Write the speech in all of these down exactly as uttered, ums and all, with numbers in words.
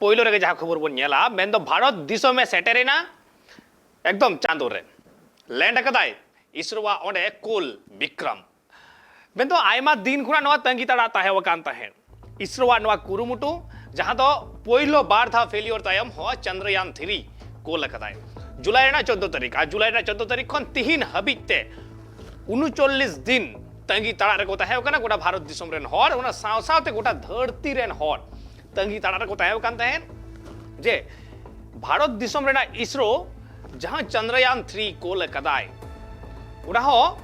ᱯᱳᱭᱞᱳ ᱨᱮᱜᱮ ᱡᱟᱦᱟᱸ ᱠᱷᱚᱵᱚᱨ ᱵᱚᱱ ᱧᱮᱞᱟ, ᱢᱮᱱᱫᱚ ᱵᱷᱟᱨᱚᱛ ᱫᱤᱥᱚᱢᱮ ᱥᱮᱴᱮᱨᱮᱱᱟ, ᱮᱠᱫᱚᱢ ᱪᱟᱸᱫᱳ ᱨᱮ ᱞᱮᱱᱰ ᱟᱠᱟᱫᱟᱭ ᱤᱥᱨᱳᱣᱟᱜ ᱚᱸᱰᱮ ᱠᱩᱞ ᱵᱤᱠᱨᱚᱢ᱾ ᱢᱮᱱᱫᱚ ᱟᱭᱢᱟ ᱫᱤᱱ ᱠᱷᱚᱱᱟᱜ ᱱᱚᱣᱟ ᱛᱟᱺᱜᱤ ᱛᱟᱲᱟᱜ ᱛᱟᱦᱮᱸ ᱟᱠᱟᱱ ᱛᱟᱦᱮᱸᱫ ᱤᱥᱨᱳᱣᱟᱜ ᱱᱚᱣᱟ ᱠᱩᱨᱩᱢᱩᱴᱩ, ᱡᱟᱦᱟᱸ ᱫᱚ ᱯᱳᱭᱞᱳ ᱵᱟᱨ ᱫᱷᱟᱣ ᱯᱷᱮᱞᱤᱭᱳᱨ ᱛᱟᱭᱚᱢ ᱦᱚᱸ ᱪᱚᱱᱫᱨᱚᱭᱟᱱ ᱛᱷᱨᱤ ᱠᱳᱞ ᱟᱠᱟᱫᱟᱭ ᱡᱩᱞᱟᱭ ᱨᱮᱱᱟᱜ ᱪᱳᱫᱽᱫᱳ ᱛᱟᱹᱨᱤᱠᱷ᱾ ᱟᱨ ᱡᱩᱞᱟᱭ ᱨᱮᱱᱟᱜ ᱪᱳᱫᱽᱫᱳ ᱛᱟᱹᱨᱤᱠᱷ ᱠᱷᱚᱱ ᱛᱤᱦᱤᱧ ᱦᱟᱹᱵᱤᱡ ᱛᱮ ᱩᱱᱩᱪᱚᱞᱞᱤᱥ ᱫᱤᱱ ᱛᱟᱺᱜᱤ ᱛᱟᱲᱟᱜ ᱨᱮᱠᱚ ᱛᱟᱦᱮᱸ ᱠᱟᱱᱟ ᱜᱚᱴᱟ ᱵᱷᱟᱨᱚᱛ ᱫᱤᱥᱚᱢ ᱨᱮᱱ ᱦᱚᱲ, ᱚᱱᱟ ᱥᱟᱶ ᱥᱟᱶᱛᱮ ᱜᱚᱴᱟ ᱫᱷᱟᱹᱨᱛᱤ ᱨᱮᱱ ᱦᱚᱲ ᱛᱟᱺᱜᱤ ᱛᱟᱲᱟᱜ ᱨᱮᱠᱚ ᱛᱟᱦᱮᱸ ᱠᱟᱱ ᱛᱟᱦᱮᱸᱫ ᱡᱮ ᱵᱷᱟᱨᱚᱛ ᱫᱤᱥᱚᱢ ᱨᱮᱱᱟᱜ ᱤᱥᱨᱳ ᱡᱟᱦᱟᱸ ᱪᱚᱱᱫᱨᱚᱭᱟᱱ ᱛᱷᱨᱤ ᱠᱳᱞ ᱟᱠᱟᱫᱟᱭ, ᱚᱱᱟ ᱦᱚᱸ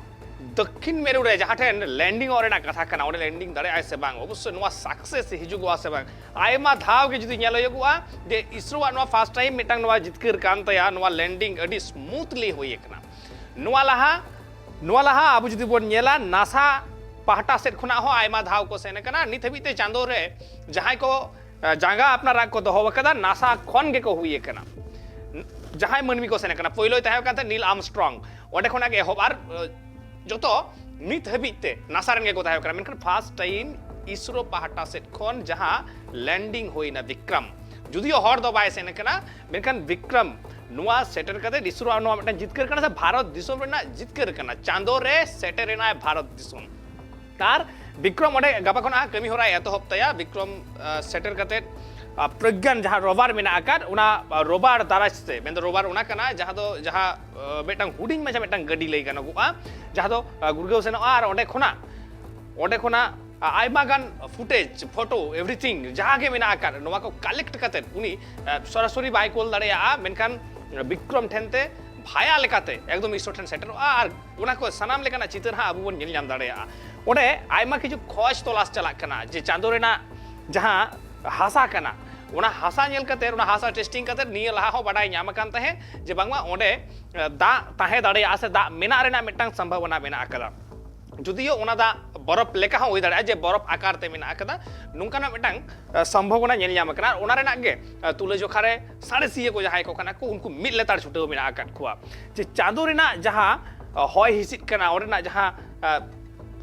ᱫᱚᱠᱠᱷᱤᱱ ᱢᱮᱨᱩ ᱨᱮ ᱡᱟᱦᱟᱸ ᱴᱷᱮᱱ ᱞᱮᱱᱰᱤᱝ ᱚᱜ ᱨᱮᱱᱟᱜ ᱠᱟᱛᱷᱟ ᱠᱟᱱᱟ, ᱚᱸᱰᱮ ᱞᱮᱱᱰᱤᱝ ᱫᱟᱲᱮᱭᱟᱜᱼᱟᱭ ᱥᱮ ᱵᱟᱝ, ᱚᱵᱚᱥᱥᱳᱭ ᱱᱚᱣᱟ ᱥᱟᱠᱥᱮᱥ ᱦᱤᱡᱩᱜᱚᱜᱼᱟ ᱥᱮ ᱵᱟᱝ᱾ ᱟᱭᱢᱟ ᱫᱷᱟᱣ ᱜᱮ ᱡᱩᱫᱤ ᱧᱮᱞ ᱦᱩᱭᱩᱜᱚᱜᱼᱟ ᱡᱮ ᱤᱥᱨᱳᱣᱟᱜ ᱱᱚᱣᱟ ᱯᱷᱟᱥᱴ ᱴᱟᱭᱤᱢ ᱢᱤᱫᱴᱟᱝ ᱱᱚᱣᱟ ᱡᱤᱛᱠᱟᱹᱨ ᱠᱟᱱ ᱛᱟᱭᱟ, ᱱᱚᱣᱟ ᱞᱮᱱᱰᱤᱝ ᱟᱹᱰᱤ ᱥᱢᱩᱛᱷᱞᱤ ᱦᱩᱭ ᱟᱠᱟᱱᱟ᱾ ᱱᱚᱣᱟ ᱞᱟᱦᱟ, ᱱᱚᱣᱟ ᱞᱟᱦᱟ ᱟᱵᱚ ᱡᱩᱫᱤ ᱵᱚᱱ ᱧᱮᱞᱟ, ᱱᱟᱥᱟ ᱯᱟᱦᱴᱟ ᱥᱮᱫ ᱠᱷᱚᱱᱟᱜ ᱦᱚᱸ ᱟᱭᱢᱟ ᱫᱷᱟᱣ ᱠᱚ ᱥᱮᱱ ᱟᱠᱟᱱᱟ᱾ ᱱᱤᱛ ᱦᱟᱹᱵᱤᱡ ᱛᱮ ᱪᱟᱸᱫᱳ ᱨᱮ ᱡᱟᱦᱟᱸᱭ ᱠᱚ ᱡᱟᱸᱜᱟ ᱟᱯᱱᱟᱨᱟᱜ ᱠᱚ ᱫᱚᱦᱚ ᱟᱠᱟᱫᱟ, ᱱᱟᱥᱟ ᱠᱷᱚᱱ ᱜᱮᱠᱚ ᱦᱩᱭ ᱟᱠᱟᱱᱟ᱾ ᱡᱟᱦᱟᱸᱭ ᱢᱟᱹᱱᱢᱤ ᱠᱚ ᱥᱮᱱ ᱟᱠᱟᱱᱟ, ᱯᱳᱭᱞᱳᱭ ᱛᱟᱦᱮᱸ ᱠᱟᱱ ᱛᱟᱦᱮᱸᱫ ᱱᱤᱞ ᱟᱨᱢᱥᱴᱨᱚᱝ, ᱚᱸᱰᱮ ᱠᱷᱚᱱᱟᱜ ᱜᱮ ᱮᱦᱚᱵ, ᱟᱨ ᱡᱚᱛᱚ ᱱᱤᱛ ᱦᱟᱹᱵᱤᱡ ᱛᱮ ᱱᱟᱥᱟ ᱨᱮᱱ ᱜᱮᱠᱚ ᱛᱟᱦᱮᱸ ᱠᱟᱱᱟ᱾ ᱢᱮᱱᱠᱷᱟᱱ ᱯᱷᱟᱥᱴ ᱴᱟᱭᱤᱢ ᱤᱥᱨᱳ ᱯᱟᱦᱴᱟ ᱥᱮᱫ ᱠᱷᱚᱱ ᱡᱟᱦᱟᱸ ᱞᱮᱱᱰᱤᱝ ᱦᱩᱭᱱᱟ ᱵᱤᱠᱨᱚᱢ, ᱡᱩᱫᱤᱭᱳ ᱦᱚᱲ ᱫᱚ ᱵᱟᱭ ᱥᱮᱱ ᱟᱠᱟᱱᱟ, ᱢᱮᱱᱠᱷᱟᱱ ᱵᱤᱠᱨᱚᱢ ᱱᱚᱣᱟ ᱥᱮᱴᱮᱨ ᱠᱟᱛᱮ ᱤᱥᱨᱳᱣᱟᱜ ᱱᱚᱣᱟ ᱢᱤᱫᱴᱟᱝ ᱡᱤᱛᱠᱟᱹᱨ ᱠᱟᱱᱟ ᱥᱮ ᱵᱷᱟᱨᱚᱛ ᱫᱤᱥᱚᱢ ᱨᱮᱱᱟᱜ ᱡᱤᱛᱠᱟᱹᱨ ᱠᱟᱱᱟ, ᱪᱟᱸᱫᱳ ᱨᱮ ᱥᱮᱴᱮᱨ ᱮᱱᱟᱭ ᱵᱷᱟᱨᱚᱛ ᱫᱤᱥᱚᱢ᱾ ᱟᱨ ᱵᱤᱠᱨᱚᱢ ᱚᱸᱰᱮ ᱜᱟᱯᱟ ᱠᱷᱚᱱᱟᱜ ᱠᱟᱹᱢᱤ ᱦᱚᱨᱟᱭ ᱮᱛᱚᱦᱚᱵ ᱛᱟᱭᱟ᱾ ᱵᱤᱠᱨᱚᱢ ᱥᱮᱴᱮᱨ ᱠᱟᱛᱮ ᱯᱨᱚᱜᱽᱜᱟᱱ ᱡᱟᱦᱟᱸ ᱨᱳᱵᱷᱟᱨ ᱢᱮᱱᱟᱜ ᱟᱠᱟᱫ, ᱚᱱᱟ ᱨᱳᱵᱷᱟᱨ ᱫᱟᱨᱟᱭ ᱛᱮ, ᱢᱮᱱᱫᱚ ᱨᱳᱵᱷᱟᱨ ᱚᱱᱟ ᱠᱟᱱᱟ ᱡᱟᱦᱟᱸ ᱫᱚ ᱡᱟᱦᱟᱸ ᱢᱤᱫᱴᱟᱝ ᱦᱩᱰᱤᱧ ᱢᱟᱪᱷᱟ ᱢᱤᱫᱴᱟᱝ ᱜᱟᱹᱰᱤ ᱞᱟᱹᱭ ᱜᱟᱱᱚᱜᱚᱜᱼᱟ, ᱡᱟᱦᱟᱸ ᱫᱚ ᱜᱩᱲᱜᱟᱹᱣ ᱥᱮᱱᱚᱜᱼᱟ ᱟᱨ ᱚᱸᱰᱮ ᱠᱷᱚᱱᱟᱜ ᱚᱸᱰᱮ ᱠᱷᱚᱱᱟᱜ ᱟᱭᱢᱟ ᱜᱟᱱ ᱯᱷᱩᱴᱮᱡᱽ, ᱯᱷᱳᱴᱳ, ᱮᱵᱷᱨᱤᱛᱷᱤᱝ ᱡᱟᱦᱟᱸ ᱜᱮ ᱢᱮᱱᱟᱜ ᱟᱠᱟᱫ, ᱱᱚᱣᱟ ᱠᱚ ᱠᱟᱞᱮᱠᱴ ᱠᱟᱛᱮ ᱩᱱᱤ ᱥᱚᱨᱟᱥᱚᱨᱤ ᱵᱟᱭ ᱠᱳᱞ ᱫᱟᱲᱮᱭᱟᱜᱼᱟ, ᱢᱮᱱᱠᱷᱟᱱ ᱵᱤᱠᱨᱚᱢ ᱴᱷᱮᱱ ᱛᱮ ᱵᱷᱟᱭᱟ ᱞᱮᱠᱟᱛᱮ ᱮᱠᱫᱚᱢ ᱤᱥᱨᱳ ᱴᱷᱮᱱ ᱥᱮᱴᱮᱨᱚᱜᱼᱟ᱾ ᱟᱨ ᱚᱱᱟ ᱠᱚ ᱥᱟᱱᱟᱢ ᱞᱮᱠᱟᱱᱟᱜ ᱪᱤᱛᱟᱹᱨ ᱦᱟᱸᱜ ᱟᱵᱚ ᱵᱚᱱ ᱧᱮᱞ ᱧᱟᱢ ᱫᱟᱲᱮᱭᱟᱜᱼᱟ᱾ ᱚᱸᱰᱮ ᱟᱭᱢᱟ ᱠᱤᱪᱷᱩ ᱠᱷᱚᱡᱽ ᱛᱚᱞᱟᱥ ᱪᱟᱞᱟᱜ ᱠᱟᱱᱟ ᱡᱮ ᱪᱟᱸᱫᱳ ᱨᱮᱱᱟᱜ ᱡᱟᱦᱟᱸ ᱦᱟᱥᱟ ᱠᱟᱱᱟ, ᱚᱱᱟ ᱦᱟᱥᱟ ᱧᱮᱞ ᱠᱟᱛᱮ, ᱚᱱᱟ ᱦᱟᱥᱟ ᱴᱮᱥᱴᱤᱝ ᱠᱟᱛᱮ ᱱᱤᱭᱟᱹ ᱞᱟᱦᱟ ᱦᱚᱸ ᱵᱟᱰᱟᱭ ᱧᱟᱢ ᱟᱠᱟᱱ ᱛᱟᱦᱮᱸᱫ ᱡᱮ ᱵᱟᱝᱢᱟ ᱚᱸᱰᱮ ᱫᱟᱜ ᱛᱟᱦᱮᱸ ᱫᱟᱲᱮᱭᱟᱜᱼᱟ ᱥᱮ ᱫᱟᱜ ᱢᱮᱱᱟᱜ ᱨᱮᱱᱟᱜ ᱢᱤᱫᱴᱟᱝ ᱥᱚᱢᱵᱷᱟᱵᱚᱱᱟ ᱢᱮᱱᱟᱜ ᱟᱠᱟᱫᱟ᱾ ᱡᱩᱫᱤᱭᱳ ᱚᱱᱟ ᱫᱟᱜ ᱵᱚᱨᱚᱯᱷ ᱞᱮᱠᱟ ᱦᱚᱸ ᱦᱩᱭ ᱫᱟᱲᱮᱭᱟᱜᱼᱟ, ᱡᱮ ᱵᱚᱨᱚᱯᱷ ᱟᱠᱟᱨ ᱛᱮ ᱢᱮᱱᱟᱜ ᱟᱠᱟᱫᱟ, ᱱᱚᱝᱠᱟᱱᱟᱜ ᱢᱤᱫᱴᱟᱝ ᱥᱚᱢᱵᱷᱚᱵᱚᱱᱟ ᱧᱮᱞ ᱧᱟᱢ ᱟᱠᱟᱱᱟ᱾ ᱟᱨ ᱚᱱᱟ ᱨᱮᱱᱟᱜ ᱜᱮ ᱛᱩᱞᱟᱹᱡᱚᱠᱷᱟ ᱨᱮ ᱥᱟᱬᱮᱥᱤᱭᱟᱹ ᱠᱚ ᱡᱟᱦᱟᱸᱭ ᱠᱚ ᱠᱟᱱᱟ ᱠᱚ, ᱩᱱᱠᱩ ᱢᱤᱫ ᱞᱮᱛᱟᱲ ᱪᱷᱩᱴᱟᱹᱣ ᱢᱮᱱᱟᱜ ᱟᱠᱟᱫ ᱠᱚᱣᱟ ᱡᱮ ᱪᱟᱸᱫᱳ ᱨᱮᱱᱟᱜ ᱡᱟᱦᱟᱸ ᱦᱚᱭ ᱦᱤᱸᱥᱤᱫ ᱠᱟᱱᱟ, ᱚᱸᱰᱮᱱᱟᱜ ᱡᱟᱦᱟᱸ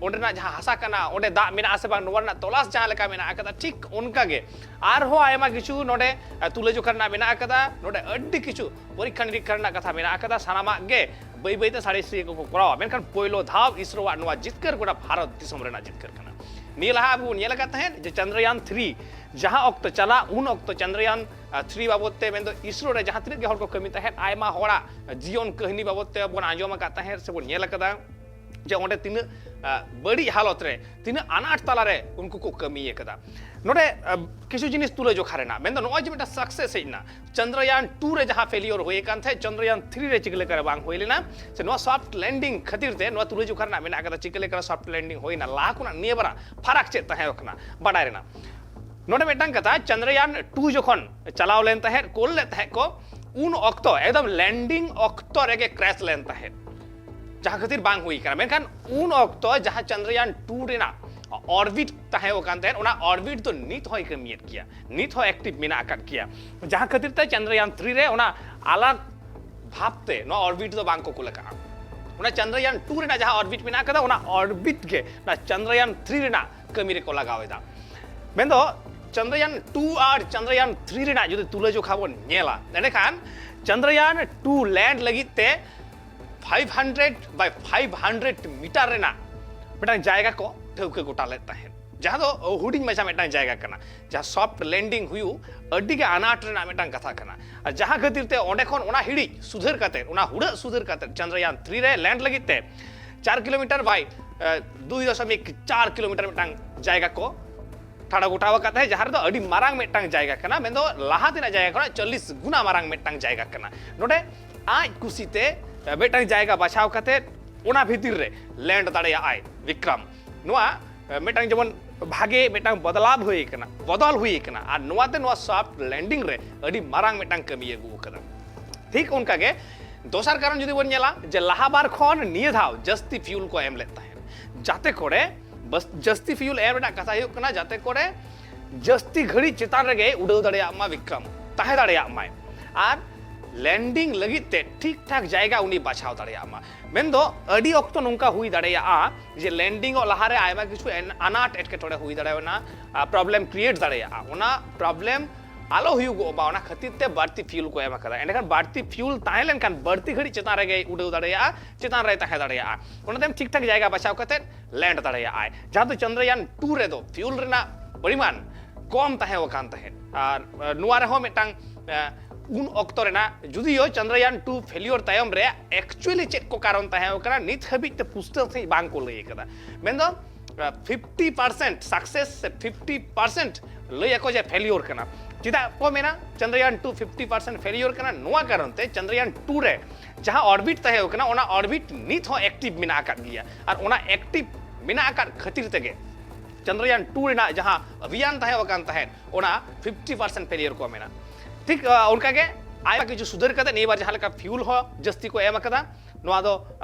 ᱚᱸᱰᱮᱱᱟᱜ ᱡᱟᱦᱟᱸ ᱦᱟᱥᱟ ᱠᱟᱱᱟ, ᱚᱸᱰᱮ ᱫᱟᱜ ᱢᱮᱱᱟᱜᱼᱟ ᱥᱮ ᱵᱟᱝ, ᱱᱚᱣᱟ ᱨᱮᱱᱟᱜ ᱛᱚᱞᱟᱥ ᱡᱟᱦᱟᱸ ᱞᱮᱠᱟ ᱢᱮᱱᱟᱜ ᱟᱠᱟᱫᱟ, ᱴᱷᱤᱠ ᱚᱱᱠᱟ ᱜᱮ ᱟᱨᱦᱚᱸ ᱟᱭᱢᱟ ᱠᱤᱪᱷᱩ ᱱᱚᱰᱮ ᱛᱩᱞᱟᱹᱡᱚᱠᱷᱟ ᱨᱮᱱᱟᱜ ᱢᱮᱱᱟᱜ ᱟᱠᱟᱫᱟ᱾ ᱱᱚᱰᱮ ᱟᱹᱰᱤ ᱠᱤᱪᱷᱩ ᱯᱚᱨᱤᱠᱠᱷᱟ ᱱᱤᱨᱤᱠᱠᱷᱟ ᱨᱮᱱᱟᱜ ᱠᱟᱛᱷᱟ ᱢᱮᱱᱟᱜ ᱟᱠᱟᱫᱟ᱾ ᱥᱟᱱᱟᱢᱟᱜ ᱜᱮ ᱵᱟᱹᱭ ᱵᱟᱹᱭᱛᱮ ᱥᱟᱬᱮᱥᱤᱭᱟᱹ ᱠᱚᱠᱚ ᱠᱚᱨᱟᱣᱟ᱾ ᱢᱮᱱᱠᱷᱟᱱ ᱯᱳᱭᱞᱳ ᱫᱷᱟᱣ ᱤᱥᱨᱳᱣᱟᱜ ᱱᱚᱣᱟ ᱡᱤᱛᱠᱟᱹᱨ ᱜᱚᱴᱟ ᱵᱷᱟᱨᱚᱛ ᱫᱤᱥᱚᱢ ᱨᱮᱱᱟᱜ ᱡᱤᱛᱠᱟᱹᱨ ᱠᱟᱱᱟ᱾ ᱱᱤᱭᱟᱹ ᱞᱟᱦᱟ ᱟᱵᱚ ᱵᱚᱱ ᱧᱮᱞ ᱟᱠᱟᱫ ᱛᱟᱦᱮᱸᱫ ᱡᱮ ᱪᱚᱱᱫᱨᱟᱭᱟᱱ ᱛᱷᱨᱤ ᱡᱟᱦᱟᱸ ᱚᱠᱛᱚ ᱪᱟᱞᱟᱜ, ᱩᱱ ᱚᱠᱛᱚ ᱪᱚᱱᱫᱨᱟᱭᱟᱱ ᱛᱷᱨᱤ ᱵᱟᱵᱚᱫ ᱛᱮ, ᱢᱮᱱᱫᱚ ᱤᱥᱨᱳ ᱨᱮ ᱡᱟᱦᱟᱸ ᱛᱤᱱᱟᱹᱜ ᱜᱮ ᱦᱚᱲ ᱠᱚ ᱠᱟᱹᱢᱤ ᱛᱟᱦᱮᱸᱫ, ᱟᱭᱢᱟ ᱦᱚᱲᱟᱜ ᱡᱤᱭᱚᱱ ᱠᱟᱹᱦᱱᱤ ᱵᱟᱵᱚᱫ ᱛᱮ ᱵᱚᱱ ᱟᱸᱡᱚᱢ ᱟᱠᱟᱫ ᱛᱟᱦᱮᱸᱫ ᱥᱮ ᱵᱚᱱ ᱧᱮᱞ ᱟᱠᱟᱫᱟ ᱡᱮ ᱚᱸᱰᱮ ᱛᱤᱱᱟᱹᱜ ᱵᱟᱹᱲᱤᱡ ᱦᱟᱞᱚᱛ ᱨᱮ, ᱛᱤᱱᱟᱹᱜ ᱟᱱᱟᱴ ᱛᱟᱞᱟᱨᱮ ᱩᱱᱠᱩ ᱠᱚ ᱠᱟᱹᱢᱤ ᱟᱠᱟᱫᱟ᱾ ᱱᱚᱰᱮ ᱠᱤᱪᱷᱩ ᱡᱤᱱᱤᱥ ᱛᱩᱞᱟᱹᱡᱚᱠᱷᱟ ᱨᱮᱱᱟᱜ, ᱢᱮᱱᱫᱚ ᱱᱚᱜᱼᱚᱭ ᱡᱮ ᱢᱤᱫᱴᱟᱝ ᱥᱟᱠᱥᱮᱥ ᱦᱮᱡ ᱮᱱᱟ, ᱪᱚᱱᱫᱨᱟᱭᱟᱱ ᱴᱩ ᱨᱮ ᱡᱟᱦᱟᱸ ᱯᱷᱮᱞᱤᱭᱚᱨ ᱦᱩᱭ ᱟᱠᱟᱱ ᱛᱟᱦᱮᱸᱫ, ᱪᱚᱱᱫᱨᱟᱭᱟᱱ ᱛᱷᱨᱤ ᱨᱮ ᱪᱤᱠᱟᱹ ᱞᱮᱠᱟᱨᱮ ᱵᱟᱝ ᱦᱩᱭ ᱞᱮᱱᱟ, ᱥᱮ ᱱᱚᱣᱟ ᱥᱚᱯᱷᱴ ᱞᱮᱱᱰᱤᱝ ᱠᱷᱟᱹᱛᱤᱨ ᱛᱮ ᱱᱚᱣᱟ ᱛᱩᱞᱟᱹᱡᱚᱠᱷᱟ ᱨᱮᱱᱟᱜ ᱢᱮᱱᱟᱜ ᱟᱠᱟᱫᱟ, ᱪᱤᱠᱟᱹ ᱞᱮᱠᱟᱨᱮ ᱥᱚᱯᱷᱴ ᱞᱮᱱᱰᱤᱝ ᱦᱩᱭᱱᱟ, ᱞᱟᱦᱟ ᱠᱷᱚᱱᱟᱜ ᱱᱤᱭᱟᱹ ᱵᱟᱨᱟ ᱯᱷᱟᱨᱟᱠ ᱪᱮᱫ ᱛᱟᱦᱮᱸ ᱠᱟᱱᱟ ᱵᱟᱰᱟᱭ ᱨᱮᱱᱟᱜ᱾ ᱱᱚᱰᱮ ᱢᱤᱫᱴᱟᱝ ᱠᱟᱛᱷᱟ, ᱪᱚᱱᱫᱨᱟᱭᱟᱱ ᱴᱩ ᱡᱚᱠᱷᱚᱱ ᱪᱟᱞᱟᱣ ᱞᱮᱱ ᱛᱟᱦᱮᱸᱫ, ᱠᱳᱞ ᱞᱮᱫ ᱛᱟᱦᱮᱸᱫ ᱠᱚ, ᱩᱱ ᱚᱠᱛᱚ ᱮᱠᱫᱚᱢ ᱞᱮᱱᱰᱤᱝ ᱚᱠᱛᱚ ᱨᱮᱜᱮ ᱠᱨᱮᱥ ᱞᱮᱱ ᱛᱟᱦᱮᱸᱫ, ᱡᱟᱦᱟᱸ ᱠᱷᱟᱹᱛᱤᱨ ᱵᱟᱝ ᱦᱩᱭ ᱠᱟᱱᱟ᱾ ᱢᱮᱱᱠᱷᱟᱱ ᱩᱱ ᱚᱠᱛᱚ ᱡᱟᱦᱟᱸ ᱪᱚᱱᱫᱨᱟᱭᱟᱱ ᱴᱩ ᱨᱮᱱᱟᱜ ᱚᱨᱵᱤᱴ ᱛᱟᱦᱮᱸ ᱠᱟᱱ ᱛᱟᱦᱮᱸᱫ, ᱚᱱᱟ ᱚᱨᱵᱤᱴ ᱫᱚ ᱱᱤᱛ ᱦᱚᱸᱭ ᱠᱟᱹᱢᱤᱭᱮᱫ ᱜᱮᱭᱟ, ᱱᱤᱛ ᱦᱚᱸ ᱮᱠᱴᱤᱵᱷ ᱢᱮᱱᱟᱜ ᱟᱠᱟᱫ ᱜᱮᱭᱟ, ᱡᱟᱦᱟᱸ ᱠᱷᱟᱹᱛᱤᱨ ᱛᱮ ᱪᱚᱱᱫᱨᱟᱭᱟᱱ ᱛᱷᱨᱤ ᱨᱮ ᱚᱱᱟ ᱟᱞᱟᱜᱽ ᱵᱷᱟᱵᱽᱛᱮ ᱱᱚᱣᱟ ᱚᱨᱵᱤᱴ ᱫᱚ ᱵᱟᱝ ᱠᱚ ᱠᱩᱞ ᱟᱠᱟᱫᱼᱟ᱾ ᱚᱱᱟ ᱪᱚᱱᱫᱨᱟᱭᱟᱱ ᱴᱩ ᱨᱮᱱᱟᱜ ᱡᱟᱦᱟᱸ ᱚᱨᱵᱤᱴ ᱢᱮᱱᱟᱜ ᱟᱠᱟᱫᱟ, ᱚᱱᱟ ᱚᱨᱵᱤᱴ ᱜᱮ ᱚᱱᱟ ᱪᱚᱱᱫᱨᱟᱭᱟᱱ ᱛᱷᱨᱤ ᱨᱮᱱᱟᱜ ᱠᱟᱹᱢᱤ ᱨᱮᱠᱚ ᱞᱟᱜᱟᱣ ᱮᱫᱟ᱾ ᱢᱮᱱᱫᱚ ᱪᱚᱱᱫᱨᱟᱭᱟᱱ ᱴᱩ ᱟᱨ ᱪᱚᱱᱫᱨᱟᱭᱟᱱ ᱛᱷᱨᱤ ᱨᱮᱱᱟᱜ ᱡᱩᱫᱤ ᱛᱩᱞᱟᱹᱡᱚᱠᱷᱟ ᱵᱚᱱ ᱧᱮᱞᱟ, ᱮᱸᱰᱮᱠᱷᱟᱱ ᱪᱚᱱᱫᱨᱟᱭᱟᱱ ᱴᱩ ᱞᱮᱱᱰ ᱞᱟᱹᱜᱤᱫ ᱛᱮ five hundred by five hundred meter ᱨᱮᱱᱟᱜ ᱢᱤᱫᱴᱟᱝ ᱡᱟᱭᱜᱟ ᱠᱚ ᱴᱷᱟᱹᱣᱠᱟᱹ ᱜᱚᱴᱟ ᱞᱮᱫ ᱛᱟᱦᱮᱸᱫ, ᱡᱟᱦᱟᱸ ᱫᱚ ᱦᱩᱰᱤᱧ ᱢᱟᱪᱷᱟ ᱢᱤᱫᱴᱟᱝ ᱡᱟᱭᱜᱟ ᱠᱟᱱᱟ, ᱡᱟᱦᱟᱸ ᱥᱚᱯᱷᱴ ᱞᱮᱱᱰᱤᱝ ᱦᱩᱭᱩᱜ ᱟᱹᱰᱤ ᱜᱮ ᱟᱱᱟᱴ ᱨᱮᱱᱟᱜ ᱢᱤᱫᱴᱟᱝ ᱠᱟᱛᱷᱟ ᱠᱟᱱᱟ᱾ ᱟᱨ ᱡᱟᱦᱟᱸ ᱠᱷᱟᱹᱛᱤᱨ ᱛᱮ ᱚᱸᱰᱮ ᱠᱷᱚᱱ ᱚᱱᱟ ᱦᱤᱲᱤᱡ ᱥᱩᱫᱷᱟᱹᱨ ᱠᱟᱛᱮ, ᱚᱱᱟ ᱦᱩᱲᱟᱹᱜ ᱥᱩᱫᱷᱟᱹᱨ ᱠᱟᱛᱮ ᱪᱚᱱᱫᱨᱟᱭᱟᱱ ᱛᱷᱨᱤ ᱨᱮ ᱞᱮᱱᱰ ᱞᱟᱹᱜᱤᱫ ᱛᱮ ᱪᱟᱨ ᱠᱤᱞᱳᱢᱤᱴᱟᱨ by ᱫᱩᱭ ᱫᱚᱥᱚᱢᱤᱠ ᱪᱟᱨ ᱠᱤᱞᱳᱢᱤᱴᱟᱨ ᱢᱤᱫᱴᱟᱝ ᱡᱟᱭᱜᱟ ᱠᱚ ᱴᱷᱟᱲᱚ ᱜᱚᱴᱟ ᱟᱠᱟᱫ ᱛᱟᱦᱮᱸᱫ, ᱡᱟᱦᱟᱸ ᱨᱮᱫᱚ ᱟᱹᱰᱤ ᱢᱟᱨᱟᱝ ᱢᱤᱫᱴᱟᱝ ᱡᱟᱭᱜᱟ ᱠᱟᱱᱟ, ᱢᱮᱱᱫᱚ ᱞᱟᱦᱟ ᱛᱮᱱᱟᱜ ᱡᱟᱭᱜᱟ ᱠᱷᱚᱱᱟᱜ ᱪᱚᱞᱞᱤᱥ ᱜᱩᱱᱟ ᱢᱟᱨᱟᱝ ᱢᱤᱫᱴᱟᱝ ᱡᱟᱭᱜᱟ ᱠᱟᱱᱟ᱾ ᱱᱚᱰᱮ ᱟᱡ ᱠᱩᱥᱤᱛᱮ ᱢᱤᱫᱴᱟᱝ ᱡᱟᱭᱜᱟ ᱵᱟᱪᱷᱟᱣ ᱠᱟᱛᱮ ᱚᱱᱟ ᱵᱷᱤᱛᱤᱨ ᱨᱮ ᱞᱮᱱᱰ ᱫᱟᱲᱮᱭᱟᱜᱼᱟᱭ ᱵᱤᱠᱨᱚᱢ᱾ ᱱᱚᱣᱟ ᱢᱤᱫᱴᱟᱝ ᱡᱮᱢᱚᱱ ᱵᱷᱟᱜᱮ ᱢᱤᱫᱴᱟᱝ ᱵᱚᱫᱞᱟᱣ ᱦᱩᱭ ᱠᱟᱱᱟ, ᱵᱚᱫᱚᱞ ᱦᱩᱭ ᱠᱟᱱᱟ, ᱟᱨ ᱱᱚᱣᱟᱛᱮ ᱱᱚᱣᱟ ᱥᱚᱯᱷᱴ ᱞᱮᱱᱰᱤᱝ ᱨᱮ ᱟᱹᱰᱤ ᱢᱟᱨᱟᱝ ᱢᱤᱫᱴᱟᱝ ᱠᱟᱹᱢᱤᱭ ᱟᱹᱜᱩ ᱟᱠᱟᱫᱟ᱾ ᱴᱷᱤᱠ ᱚᱱᱠᱟ ᱜᱮ ᱫᱚᱥᱟᱨ ᱠᱟᱨᱚᱱ ᱡᱩᱫᱤ ᱵᱚᱱ ᱧᱮᱞᱟ, ᱡᱮ ᱞᱟᱦᱟ ᱵᱟᱨ ᱠᱷᱚᱱ ᱱᱤᱭᱟᱹ ᱫᱷᱟᱣ ᱡᱟᱹᱥᱛᱤ ᱯᱷᱤᱭᱩᱞ ᱠᱚ ᱮᱢ ᱞᱮᱫ ᱛᱟᱦᱮᱸᱫ, ᱡᱟᱛᱮ ᱠᱚᱨᱮ ᱵᱟᱥ ᱡᱟᱹᱥᱛᱤ ᱯᱷᱤᱭᱩᱞ ᱮᱢ ᱨᱮᱱᱟᱜ ᱠᱟᱛᱷᱟ ᱦᱩᱭᱩᱜ ᱠᱟᱱᱟ, ᱡᱟᱛᱮ ᱠᱚᱨᱮ ᱡᱟᱹᱥᱛᱤ ᱜᱷᱟᱹᱲᱤᱡ ᱪᱮᱛᱟᱱ ᱨᱮᱜᱮ ᱩᱰᱟᱹᱣ ᱫᱟᱲᱮᱭᱟᱜ ᱢᱟ ᱵᱤᱠᱨᱚᱢ, ᱛᱟᱦᱮᱸ ᱫᱟᱲᱮᱭᱟᱜ ᱢᱟᱭ᱾ ᱟᱨ ᱞᱮᱱᱰᱤᱝ ᱞᱟᱹᱜᱤᱫ ᱛᱮ ᱴᱷᱤᱠ ᱴᱷᱟᱠ ᱡᱟᱭᱜᱟ ᱩᱱᱤ ᱵᱟᱪᱷᱟᱣ ᱫᱟᱲᱮᱭᱟᱜ ᱢᱟ᱾ ᱢᱮᱱᱫᱚ ᱟᱹᱰᱤ ᱚᱠᱛᱚ ᱱᱚᱝᱠᱟ ᱦᱩᱭ ᱫᱟᱲᱮᱭᱟᱜᱼᱟ ᱡᱮ ᱞᱮᱱᱰᱤᱝ ᱚᱜ ᱞᱟᱦᱟᱨᱮ ᱟᱭᱢᱟ ᱠᱤᱪᱷᱩ ᱮᱱ- ᱟᱱᱟᱴ ᱮᱴᱠᱮᱴᱚᱬᱮ ᱦᱩᱭ ᱫᱟᱲᱮᱭᱟᱜᱼᱟ, ᱯᱨᱚᱵᱞᱮᱢ ᱠᱨᱤᱭᱮᱴ ᱫᱟᱲᱮᱭᱟᱜᱼᱟ᱾ ᱚᱱᱟ ᱯᱨᱚᱵᱞᱮᱢ ᱟᱞᱚ ᱦᱩᱭᱩᱜᱚᱜ ᱢᱟ, ᱚᱱᱟ ᱠᱷᱟᱹᱛᱤᱨ ᱛᱮ ᱵᱟᱹᱲᱛᱤ ᱯᱷᱤᱭᱩᱞ ᱠᱚ ᱮᱢ ᱟᱠᱟᱫᱟ᱾ ᱮᱸᱰᱮᱠᱷᱟᱱ ᱵᱟᱹᱲᱛᱤ ᱯᱷᱤᱭᱩᱞ ᱛᱟᱦᱮᱸ ᱞᱮᱱᱠᱷᱟᱱ ᱵᱟᱹᱲᱛᱤ ᱜᱷᱟᱹᱲᱤᱡ ᱪᱮᱛᱟᱱ ᱨᱮᱜᱮᱭ ᱩᱰᱟᱹᱣ ᱫᱟᱲᱮᱭᱟᱜᱼᱟ, ᱪᱮᱛᱟᱱ ᱨᱮᱭ ᱛᱟᱦᱮᱸ ᱫᱟᱲᱮᱭᱟᱜᱼᱟ᱾ ᱚᱱᱟᱛᱮ ᱴᱷᱤᱠ ᱴᱷᱟᱠ ᱡᱟᱭᱜᱟ ᱵᱟᱪᱷᱟᱣ ᱠᱟᱛᱮ ᱞᱮᱱᱰ ᱫᱟᱲᱮᱭᱟᱜᱼᱟᱭ, ᱡᱟᱦᱟᱸ ᱫᱚ ᱪᱚᱱᱫᱨᱟᱭᱟᱱ ᱴᱩ ᱨᱮᱫᱚ ᱯᱷᱤᱭᱩᱞ ᱨᱮᱱᱟᱜ ᱯᱚᱨᱤᱢᱟᱱ ᱠᱚᱢ ᱛᱟᱦᱮᱸ ᱟᱠᱟᱱ ᱛᱟᱦᱮᱸᱫ᱾ ᱟᱨ ᱱᱚᱣᱟ ᱨᱮᱦᱚᱸ ᱢᱤᱫᱴᱟᱝ ᱩᱱ ᱚᱠᱛᱚ ᱨᱮᱱᱟᱜ, ᱡᱩᱫᱤᱭᱳ ᱪᱚᱱᱫᱨᱟᱭᱟᱱ ᱴᱩ ᱯᱷᱮᱞᱤᱭᱳᱨ ᱛᱟᱭᱚᱢ ᱨᱮ ᱮᱠᱪᱩᱭᱮᱞᱤ ᱪᱮᱫ ᱠᱚ ᱠᱟᱨᱚᱱ ᱛᱟᱦᱮᱸ ᱠᱟᱱᱟ, ᱱᱤᱛ ᱦᱟᱹᱵᱤᱡ ᱛᱮ ᱯᱩᱥᱴᱟᱹᱣ ᱥᱟᱺᱦᱤᱡ ᱵᱟᱝ ᱠᱚ ᱞᱟᱹᱭ ᱠᱟᱫᱟ᱾ ᱢᱮᱱᱫᱚ ᱯᱷᱤᱯᱴᱤ ᱯᱟᱨᱥᱮᱱᱴ ᱥᱟᱠᱥᱮᱥ ᱥᱮ ᱯᱷᱤᱯᱴᱤ ᱯᱟᱨᱥᱮᱱᱴ ᱞᱟᱹᱭ ᱟᱠᱚ ᱡᱮ ᱯᱷᱮᱞᱤᱭᱳᱨ ᱠᱟᱱᱟ᱾ ᱪᱮᱫᱟᱜ ᱠᱚ ᱢᱮᱱᱟ ᱪᱚᱱᱫᱨᱟᱭᱟᱱ ᱴᱩ ᱯᱷᱤᱯᱴᱤ ᱯᱟᱨᱥᱮᱱᱴ ᱯᱷᱮᱞᱤᱭᱳᱨ ᱠᱟᱱᱟ? ᱱᱚᱣᱟ ᱠᱟᱨᱚᱱ ᱛᱮ ᱪᱚᱱᱫᱨᱟᱭᱟᱱ ᱴᱩ ᱨᱮ ᱡᱟᱦᱟᱸ ᱚᱨᱵᱤᱴ ᱛᱟᱦᱮᱸ ᱠᱟᱱᱟ, ᱚᱱᱟ ᱚᱨᱵᱤᱴ ᱱᱤᱛ ᱦᱚᱸ ᱮᱠᱴᱤᱵᱷ ᱢᱮᱱᱟᱜ ᱟᱠᱟᱫ ᱜᱮᱭᱟ᱾ ᱟᱨ ᱚᱱᱟ ᱮᱠᱴᱤᱵᱷ ᱢᱮᱱᱟᱜ ᱟᱠᱟᱫ ᱠᱷᱟᱹᱛᱤᱨ ᱛᱮᱜᱮ ᱪᱚᱱᱫᱨᱟᱭᱟᱱ ᱴᱩ ᱨᱮᱱᱟᱜ ᱡᱟᱦᱟᱸ ᱚᱵᱷᱤᱭᱟᱱ ᱛᱟᱦᱮᱸ ᱟᱠᱟᱱ ᱛᱟᱦᱮᱸᱫ, ᱚᱱᱟ ᱯᱷᱤᱯᱴᱤ ᱯᱟᱨᱥᱮᱱᱴ ᱯᱷᱮᱞᱤᱭᱳᱨ ᱠᱚ ᱢᱮᱱᱟ᱾ ᱴᱷᱤᱠ ᱚᱱᱠᱟᱜᱮ ᱟᱭᱢᱟ ᱠᱤᱪᱷᱩ ᱥᱩᱫᱷᱟᱹᱨ ᱠᱟᱛᱮ ᱱᱤᱭᱟᱹ ᱵᱟᱨ ᱡᱟᱦᱟᱸ ᱞᱮᱠᱟ ᱯᱷᱤᱭᱩᱞ ᱦᱚᱸ ᱡᱟᱹᱥᱛᱤ ᱠᱚ ᱮᱢ ᱟᱠᱟᱫᱟ, ᱱᱚᱣᱟ ᱫᱚ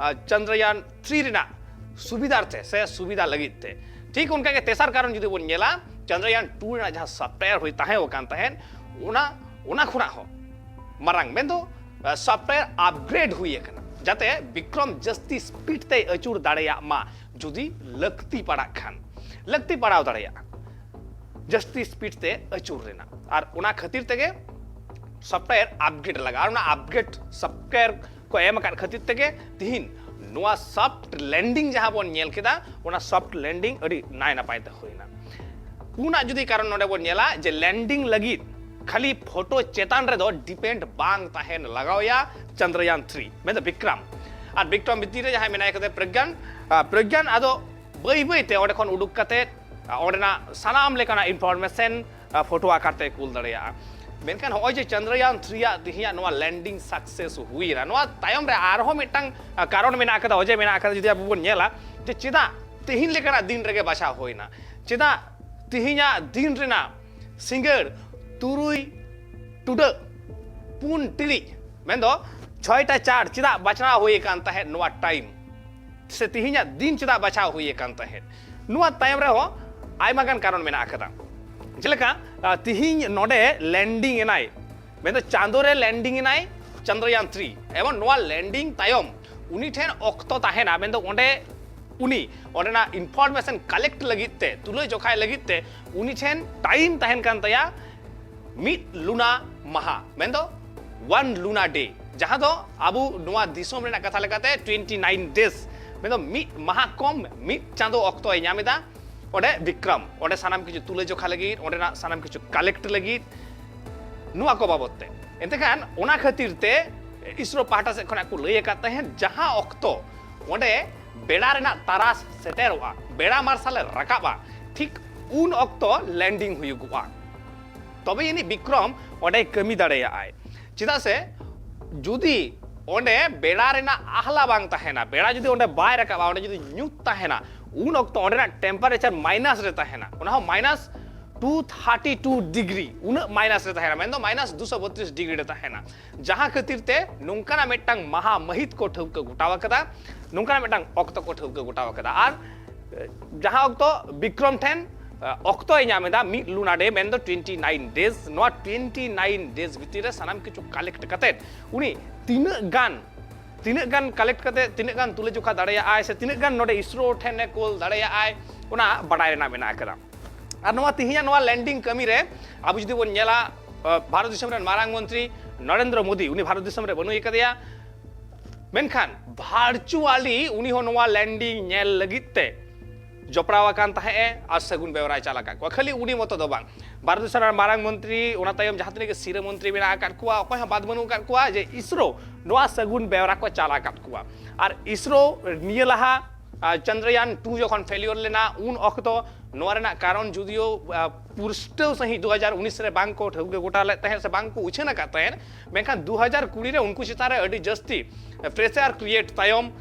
ᱪᱚᱱᱫᱨᱟᱭᱟᱱ ᱛᱷᱨᱤ ᱨᱮᱱᱟᱜ ᱥᱩᱵᱤᱫᱷᱟᱨᱛᱷᱮ ᱥᱮ ᱥᱩᱵᱤᱫᱷᱟ ᱞᱟᱹᱜᱤᱫ ᱛᱮ᱾ ᱴᱷᱤᱠ ᱚᱱᱠᱟᱜᱮ ᱛᱮᱥᱟᱨ ᱠᱟᱨᱚᱱ ᱡᱩᱫᱤ ᱵᱚᱱ ᱧᱮᱞᱟ, ᱪᱚᱱᱫᱨᱟᱭᱟᱱ ᱴᱩ ᱨᱮᱱᱟᱜ ᱡᱟᱦᱟᱸ ᱥᱚᱯᱷᱴᱣᱮᱭᱟᱨ ᱦᱩᱭ ᱛᱟᱦᱮᱸ ᱟᱠᱟᱱ ᱛᱟᱦᱮᱸᱫ, ᱚᱱᱟ ᱚᱱᱟ ᱠᱷᱚᱱᱟᱜ ᱦᱚᱸ ᱢᱟᱨᱟᱝ, ᱢᱮᱱᱫᱚ ᱥᱚᱯᱷᱴᱣᱮᱭᱟᱨ ᱟᱯᱜᱨᱮᱰ ᱦᱩᱭ ᱟᱠᱟᱱᱟ, ᱡᱟᱛᱮ ᱵᱤᱠᱨᱚᱢ ᱡᱟᱹᱥᱛᱤ ᱥᱯᱤᱰ ᱛᱮᱭ ᱟᱹᱪᱩᱨ ᱫᱟᱲᱮᱭᱟᱜ ᱢᱟ, ᱡᱩᱫᱤ ᱞᱟᱹᱠᱛᱤ ᱯᱟᱲᱟᱜ ᱠᱷᱟᱱ᱾ ᱞᱟᱹᱠᱛᱤ ᱯᱟᱲᱟᱣ ᱫᱟᱲᱮᱭᱟᱜᱼᱟ ᱡᱟᱹᱥᱛᱤ ᱥᱯᱤᱰ ᱛᱮ ᱟᱹᱪᱩᱨ ᱨᱮᱱᱟᱜ, ᱟᱨ ᱚᱱᱟ ᱠᱷᱟᱹᱛᱤᱨ ᱛᱮᱜᱮ ᱥᱚᱯᱷᱴᱣᱮᱭᱟᱨ ᱟᱯᱜᱨᱮᱰ ᱞᱟᱜᱟᱜᱼᱟ᱾ ᱟᱨ ᱚᱱᱟ ᱟᱯᱜᱨᱮᱰ ᱥᱚᱯᱷᱴᱣᱮᱭᱟᱨ ᱠᱚ ᱮᱢ ᱟᱠᱟᱫ ᱠᱷᱟᱹᱛᱤᱨ ᱛᱮᱜᱮ ᱛᱤᱦᱤᱧ ᱱᱚᱣᱟ ᱥᱚᱯᱷᱴ ᱞᱮᱱᱰᱤᱝ ᱡᱟᱦᱟᱸ ᱵᱚᱱ ᱧᱮᱞ ᱠᱮᱫᱟ, ᱚᱱᱟ ᱥᱚᱯᱷᱴ ᱞᱮᱱᱰᱤᱝ ᱟᱹᱰᱤ ᱱᱟᱭ ᱱᱟᱯᱟᱭ ᱛᱮ ᱦᱩᱭᱱᱟ᱾ ᱯᱩᱱᱟᱜ ᱡᱩᱫᱤ ᱠᱟᱨᱚᱱ ᱱᱚᱰᱮ ᱵᱚᱱ ᱧᱮᱞᱟ ᱡᱮ ᱞᱮᱱᱰᱤᱝ ᱞᱟᱹᱜᱤᱫ ᱠᱷᱟᱹᱞᱤ ᱯᱷᱳᱴᱳ ᱪᱮᱛᱟᱱ ᱨᱮᱫᱚ ᱰᱤᱯᱮᱱᱰ ᱵᱟᱝ ᱛᱟᱦᱮᱱ ᱞᱟᱜᱟᱣᱭᱟ ᱪᱚᱱᱫᱨᱟᱭᱟᱱ ᱛᱷᱨᱤ, ᱢᱮᱱᱫᱚ ᱵᱤᱠᱨᱚᱢ᱾ ᱟᱨ ᱵᱤᱠᱨᱚᱢ ᱵᱷᱤᱛᱤᱨ ᱨᱮ ᱡᱟᱦᱟᱸᱭ ᱢᱮᱱᱟᱭ ᱠᱟᱫᱮ ᱯᱨᱚᱜᱽᱜᱟᱱ, ᱟᱨ ᱯᱨᱚᱜᱽᱜᱟᱱ ᱟᱫᱚ ᱵᱟᱹᱭ ᱵᱟᱹᱭ ᱛᱮ ᱚᱸᱰᱮ ᱠᱷᱚᱱ ᱩᱰᱩᱠ ᱠᱟᱛᱮ ᱚᱸᱰᱮᱱᱟᱜ ᱥᱟᱱᱟᱢ ᱞᱮᱠᱟᱱᱟᱜ ᱤᱱᱯᱷᱚᱨᱢᱮᱥᱚᱱ ᱯᱷᱳᱴᱳ ᱟᱠᱟᱨ ᱛᱮ ᱠᱩᱞ ᱫᱟᱲᱮᱭᱟᱜᱼᱟ᱾ ᱢᱮᱱᱠᱷᱟᱱ ᱱᱚᱜᱼᱚᱭ ᱡᱮ ᱪᱚᱱᱫᱨᱟᱭᱟᱱ ᱛᱷᱨᱤ ᱟᱜ ᱛᱮᱦᱮᱧᱟᱜ ᱱᱚᱣᱟ ᱞᱮᱱᱰᱤᱝ ᱥᱟᱠᱥᱮᱥ ᱦᱩᱭᱱᱟ, ᱱᱚᱣᱟ ᱛᱟᱭᱚᱢ ᱨᱮ ᱟᱨᱦᱚᱸ ᱢᱤᱫᱴᱟᱝ ᱠᱟᱨᱚᱱ ᱢᱮᱱᱟᱜ ᱟᱠᱟᱫᱟ, ᱚᱡᱮ ᱢᱮᱱᱟᱜ ᱟᱠᱟᱫᱟ᱾ ᱡᱩᱫᱤ ᱟᱵᱚ ᱵᱚᱱ ᱧᱮᱞᱟ ᱡᱮ ᱪᱮᱫᱟᱜ ᱛᱮᱦᱮᱧ ᱞᱮᱠᱟᱱᱟᱜ ᱫᱤᱱ ᱨᱮᱜᱮ ᱵᱟᱪᱷᱟᱣ ᱦᱩᱭᱱᱟ, ᱪᱮᱫᱟᱜ ᱛᱮᱦᱮᱧᱟᱜ ᱫᱤᱱ ᱨᱮᱱᱟᱜ ᱥᱤᱸᱜᱟᱹᱲ ᱛᱩᱨᱩᱭ ᱴᱩᱰᱟᱹᱜ ᱯᱩᱱ ᱴᱤᱲᱤᱡ, ᱢᱮᱱᱫᱚ ᱪᱷᱚᱭᱴᱟ ᱪᱟᱨ ᱪᱮᱫᱟᱜ ᱵᱟᱪᱷᱱᱟᱣ ᱦᱩᱭ ᱟᱠᱟᱱ ᱛᱟᱦᱮᱸᱫ ᱱᱚᱣᱟ ᱴᱟᱭᱤᱢ, ᱥᱮ ᱛᱮᱦᱮᱧᱟᱜ ᱫᱤᱱ ᱪᱮᱫᱟᱜ ᱵᱟᱪᱷᱟᱣ ᱦᱩᱭ ᱟᱠᱟᱱ ᱛᱟᱦᱮᱸᱫ? ᱱᱚᱣᱟ ᱛᱟᱭᱚᱢ ᱨᱮᱦᱚᱸ ᱟᱭᱢᱟ ᱜᱟᱱ ᱠᱟᱨᱚᱱ ᱢᱮᱱᱟᱜ ᱟᱠᱟᱫᱟ᱾ ᱡᱮᱞᱮᱠᱟ ᱛᱤᱦᱤᱧ ᱱᱚᱰᱮ ᱞᱮᱱᱰᱤᱝ ᱮᱱᱟᱭ, ᱢᱮᱱᱫᱚ ᱪᱟᱸᱫᱳ ᱨᱮ ᱞᱮᱱᱰᱤᱝ ᱮᱱᱟᱭ ᱪᱚᱱᱫᱨᱟᱭᱟᱱ ᱛᱷᱨᱤ᱾ ᱮᱵᱚᱝ ᱱᱚᱣᱟ ᱞᱮᱱᱰᱤᱝ ᱛᱟᱭᱚᱢ ᱩᱱᱤ ᱴᱷᱮᱱ ᱚᱠᱛᱚ ᱛᱟᱦᱮᱱᱟ, ᱢᱮᱱᱫᱚ ᱚᱸᱰᱮ ᱩᱱᱤ ᱚᱸᱰᱮᱱᱟᱜ ᱤᱱᱯᱷᱚᱨᱢᱮᱥᱚᱱ ᱠᱟᱞᱮᱠᱴ ᱞᱟᱹᱜᱤᱫ ᱛᱮ, ᱛᱩᱞᱟᱹ ᱡᱚᱠᱷᱟᱭ ᱞᱟᱹᱜᱤᱫ ᱛᱮ ᱩᱱᱤ ᱴᱷᱮᱱ ᱴᱟᱭᱤᱢ ᱛᱟᱦᱮᱱ ᱠᱟᱱ ᱛᱟᱭᱟ ᱢᱤᱫ ᱞᱩᱱᱟ ᱢᱟᱦᱟ, ᱢᱮᱱᱫᱚ ᱚᱣᱟᱱ ᱞᱩᱱᱟ ᱰᱮ, ᱡᱟᱦᱟᱸ ᱫᱚ ᱟᱵᱚ ᱱᱚᱣᱟ ᱫᱤᱥᱚᱢ ᱨᱮᱱᱟᱜ ᱠᱟᱛᱷᱟ ᱞᱮᱠᱟᱛᱮ ᱴᱩᱭᱮᱱᱴᱤ ᱱᱟᱭᱤᱱ ᱰᱮᱡᱽ, ᱢᱮᱱᱫᱚ ᱢᱤᱫ ᱢᱟᱦᱟ ᱠᱚᱢ ᱢᱤᱫ ᱪᱟᱸᱫᱚ ᱚᱠᱛᱚᱭ ᱧᱟᱢ ᱮᱫᱟ᱾ ᱚᱸᱰᱮ ᱵᱤᱠᱨᱚᱢ ᱚᱸᱰᱮ ᱥᱟᱱᱟᱢ ᱠᱤᱪᱷᱩ ᱛᱩᱞᱟᱹ ᱡᱚᱠᱷᱟ ᱞᱟᱹᱜᱤᱫ, ᱚᱸᱰᱮᱱᱟᱜ ᱥᱟᱱᱟᱢ ᱠᱤᱪᱷᱩ ᱠᱟᱞᱮᱠᱴ ᱞᱟᱹᱜᱤᱫ, ᱱᱚᱣᱟ ᱠᱚ ᱵᱟᱵᱚᱛ ᱛᱮ᱾ ᱮᱱᱛᱮ ᱠᱷᱟᱱ ᱚᱱᱟ ᱠᱷᱟᱹᱛᱤᱨ ᱛᱮ ᱤᱥᱨᱳ ᱯᱟᱦᱴᱟ ᱥᱮᱫ ᱠᱷᱚᱱᱟᱜ ᱠᱚ ᱞᱟᱹᱭ ᱟᱠᱟᱫ ᱛᱟᱦᱮᱸᱫ, ᱡᱟᱦᱟᱸ ᱚᱠᱛᱚ ᱚᱸᱰᱮ ᱵᱮᱲᱟ ᱨᱮᱱᱟᱜ ᱛᱟᱨᱟᱥ ᱥᱮᱴᱮᱨᱚᱜᱼᱟ, ᱵᱮᱲᱟ ᱢᱟᱨᱥᱟᱞᱮ ᱨᱟᱠᱟᱵᱼᱟ, ᱴᱷᱤᱠ ᱩᱱ ᱚᱠᱛᱚ ᱞᱮᱱᱰᱤᱝ ᱦᱩᱭᱩᱜᱚᱜᱼᱟ, ᱛᱚᱵᱮ ᱟᱹᱱᱤᱡ ᱵᱤᱠᱨᱚᱢ ᱚᱸᱰᱮᱭ ᱠᱟᱹᱢᱤ ᱫᱟᱲᱮᱭᱟᱜᱼᱟᱭ᱾ ᱪᱮᱫᱟᱜ ᱥᱮ ᱡᱩᱫᱤ ᱚᱸᱰᱮ ᱵᱮᱲᱟ ᱨᱮᱱᱟᱜ ᱟᱦᱞᱟ ᱵᱟᱝ ᱛᱟᱦᱮᱱᱟ, ᱵᱮᱲᱟ ᱡᱩᱫᱤ ᱚᱸᱰᱮ ᱵᱟᱭ ᱨᱟᱠᱟᱵᱼᱟ, ᱚᱸᱰᱮ ᱡᱩᱫᱤ ᱧᱩᱛ ᱛᱟᱦᱮᱱᱟ, ᱩᱱ ᱚᱠᱛᱚ ᱚᱸᱰᱮᱱᱟᱜ ᱴᱮᱢᱯᱟᱨᱮᱪᱟᱨ ᱢᱟᱭᱱᱟᱥ ᱨᱮ ᱛᱟᱦᱮᱱᱟ, ᱚᱱᱟ ᱦᱚᱸ minus two thirty two degree, ᱩᱱᱟᱹᱜ ᱢᱟᱭᱱᱟᱥ ᱨᱮ ᱛᱟᱦᱮᱱᱟ, ᱢᱮᱱᱫᱚ ᱢᱟᱭᱱᱟᱥ ᱫᱩᱥᱚ ᱵᱚᱛᱨᱤᱥ ᱰᱤᱜᱽᱨᱤ ᱨᱮ ᱛᱟᱦᱮᱱᱟ᱾ ᱡᱟᱦᱟᱸ ᱠᱷᱟᱹᱛᱤᱨ ᱛᱮ ᱱᱚᱝᱠᱟᱱᱟᱜ ᱢᱤᱫᱴᱟᱝ ᱢᱟᱦᱟ ᱢᱟᱹᱦᱤᱛ ᱠᱚ ᱴᱷᱟᱹᱣᱠᱟᱹ ᱜᱚᱴᱟᱣ ᱟᱠᱟᱫᱟ, ᱱᱚᱝᱠᱟᱱᱟᱜ ᱢᱤᱫᱴᱟᱝ ᱚᱠᱛᱚ ᱠᱚ ᱴᱷᱟᱹᱣᱠᱟᱹ ᱜᱚᱴᱟᱣ ᱟᱠᱟᱫᱟ᱾ ᱟᱨ ᱡᱟᱦᱟᱸ ᱚᱠᱛᱚ ᱵᱤᱠᱨᱚᱢ ᱴᱷᱮᱱ ᱚᱠᱛᱚᱭ ᱧᱟᱢ ᱮᱫᱟ ᱢᱤᱫ ᱞᱩᱱᱟ ᱰᱮ, ᱢᱮᱱᱫᱚ ᱴᱩᱭᱮᱱᱴᱤ ᱱᱟᱭᱤᱱ ᱰᱮᱡᱽ, ᱱᱚᱣᱟ ᱴᱩᱭᱮᱱᱴᱤ ᱱᱟᱭᱤᱱ ᱰᱮᱡᱽ ᱵᱷᱤᱛᱤᱨ ᱨᱮ ᱥᱟᱱᱟᱢ ᱠᱤᱪᱷᱩ ᱠᱟᱞᱮᱠᱴ ᱠᱟᱛᱮᱫ ᱩᱱᱤ ᱛᱤᱱᱟᱹᱜ ᱜᱟᱱ ᱛᱤᱱᱟᱹᱜ ᱜᱟᱱ ᱠᱟᱞᱮᱠᱴ ᱠᱟᱛᱮ ᱛᱤᱱᱟᱹᱜ ᱜᱟᱱ ᱛᱩᱞᱟᱹ ᱡᱚᱠᱷᱟ ᱫᱟᱲᱮᱭᱟᱜᱼᱟᱭ ᱥᱮ ᱛᱤᱱᱟᱹᱜ ᱜᱟᱱ ᱱᱚᱰᱮ ᱤᱥᱨᱳ ᱴᱷᱮᱱᱮ ᱠᱳᱞ ᱫᱟᱲᱮᱭᱟᱜᱼᱟᱭ, ᱚᱱᱟ ᱵᱟᱰᱟᱭ ᱨᱮᱱᱟᱜ ᱢᱮᱱᱟᱜ ᱟᱠᱟᱫᱟ᱾ ᱟᱨ ᱱᱚᱣᱟ ᱛᱮᱦᱮᱧᱟᱜ ᱱᱚᱣᱟ ᱞᱮᱱᱰᱤᱝ ᱠᱟᱹᱢᱤ ᱨᱮ ᱟᱵᱚ ᱡᱩᱫᱤ ᱵᱚᱱ ᱧᱮᱞᱟ, ᱵᱷᱟᱨᱚᱛ ᱫᱤᱥᱚᱢ ᱨᱮᱱ ᱢᱟᱨᱟᱝ ᱢᱚᱱᱛᱨᱤ ᱱᱚᱨᱮᱱᱫᱨᱚ ᱢᱳᱫᱤ, ᱩᱱᱤ ᱵᱷᱟᱨᱚᱛ ᱫᱤᱥᱚᱢ ᱨᱮ ᱵᱟᱹᱱᱩᱭ ᱟᱠᱟᱫᱮᱭᱟ, ᱢᱮᱱᱠᱷᱟᱱ ᱵᱷᱟᱨᱪᱩᱣᱟᱞᱤ ᱩᱱᱤ ᱦᱚᱸ ᱱᱚᱣᱟ ᱞᱮᱱᱰᱤᱝ ᱧᱮᱞ ᱞᱟᱹᱜᱤᱫ ᱛᱮ ᱡᱚᱯᱲᱟᱣ ᱟᱠᱟᱱ ᱛᱟᱦᱮᱸᱫ ᱮ ᱟᱨ ᱥᱟᱹᱜᱩᱱ ᱵᱮᱣᱨᱟᱭ ᱪᱟᱞ ᱟᱠᱟᱫ ᱠᱚᱣᱟ᱾ ᱠᱷᱟᱹᱞᱤ ᱩᱱᱤ ᱢᱚᱛᱚ ᱫᱚ ᱵᱟᱝ, ᱵᱷᱟᱨᱚᱛ ᱫᱤᱥᱚᱢ ᱨᱮᱱ ᱢᱟᱨᱟᱝ ᱢᱚᱱᱛᱨᱤ, ᱚᱱᱟ ᱛᱟᱭᱚᱢ ᱡᱟᱦᱟᱸ ᱛᱤᱱᱟᱹᱜ ᱜᱮ ᱥᱤᱨᱟᱹ ᱢᱚᱱᱛᱨᱤ ᱢᱮᱱᱟᱜ ᱟᱠᱟᱫ ᱠᱚᱣᱟ, ᱚᱠᱚᱭ ᱦᱚᱸ ᱵᱟᱫ ᱵᱟᱹᱱᱩᱜ ᱟᱠᱟᱫ ᱠᱚᱣᱟ ᱡᱮ ᱤᱥᱨᱳ ᱱᱚᱣᱟ ᱥᱟᱹᱜᱩᱱ ᱵᱮᱣᱨᱟ ᱠᱚ ᱪᱟᱞ ᱟᱠᱟᱫ ᱠᱚᱣᱟ᱾ ᱟᱨ ᱤᱥᱨᱳ ᱱᱤᱭᱟᱹ ᱞᱟᱦᱟ ᱪᱚᱱᱫᱨᱟᱭᱟᱱ ᱴᱩ ᱡᱚᱠᱷᱚᱱ ᱯᱷᱮᱞᱤᱭᱳᱨ ᱞᱮᱱᱟ, ᱩᱱ ᱚᱠᱛᱚ ᱱᱚᱣᱟ ᱨᱮᱱᱟᱜ ᱠᱟᱨᱚᱱ ᱡᱩᱫᱤᱭᱳ ᱯᱩᱥᱴᱟᱹᱣ ᱥᱟᱺᱦᱤᱡ ᱫᱩ ᱦᱟᱡᱟᱨ ᱩᱱᱤᱥ ᱨᱮ ᱵᱟᱝ ᱠᱚ ᱴᱷᱟᱹᱣᱠᱟᱹ ᱜᱚᱴᱟ ᱞᱮᱫ ᱛᱟᱦᱮᱸᱫ ᱥᱮ ᱵᱟᱝ ᱠᱚ ᱩᱪᱷᱟᱹᱱ ᱟᱠᱟᱫ ᱛᱟᱦᱮᱸᱫ, ᱢᱮᱱᱠᱷᱟᱱ ᱫᱩ ᱦᱟᱡᱟᱨ ᱠᱩᱲᱤ ᱨᱮ ᱩᱱᱠᱩ ᱪᱮᱛᱟᱱ ᱨᱮ ᱟᱹᱰᱤ ᱡᱟᱹᱥᱛᱤ ᱯᱨᱮᱥᱟᱨ ᱠᱨᱤᱭᱮᱴ ᱛᱟᱭᱚᱢ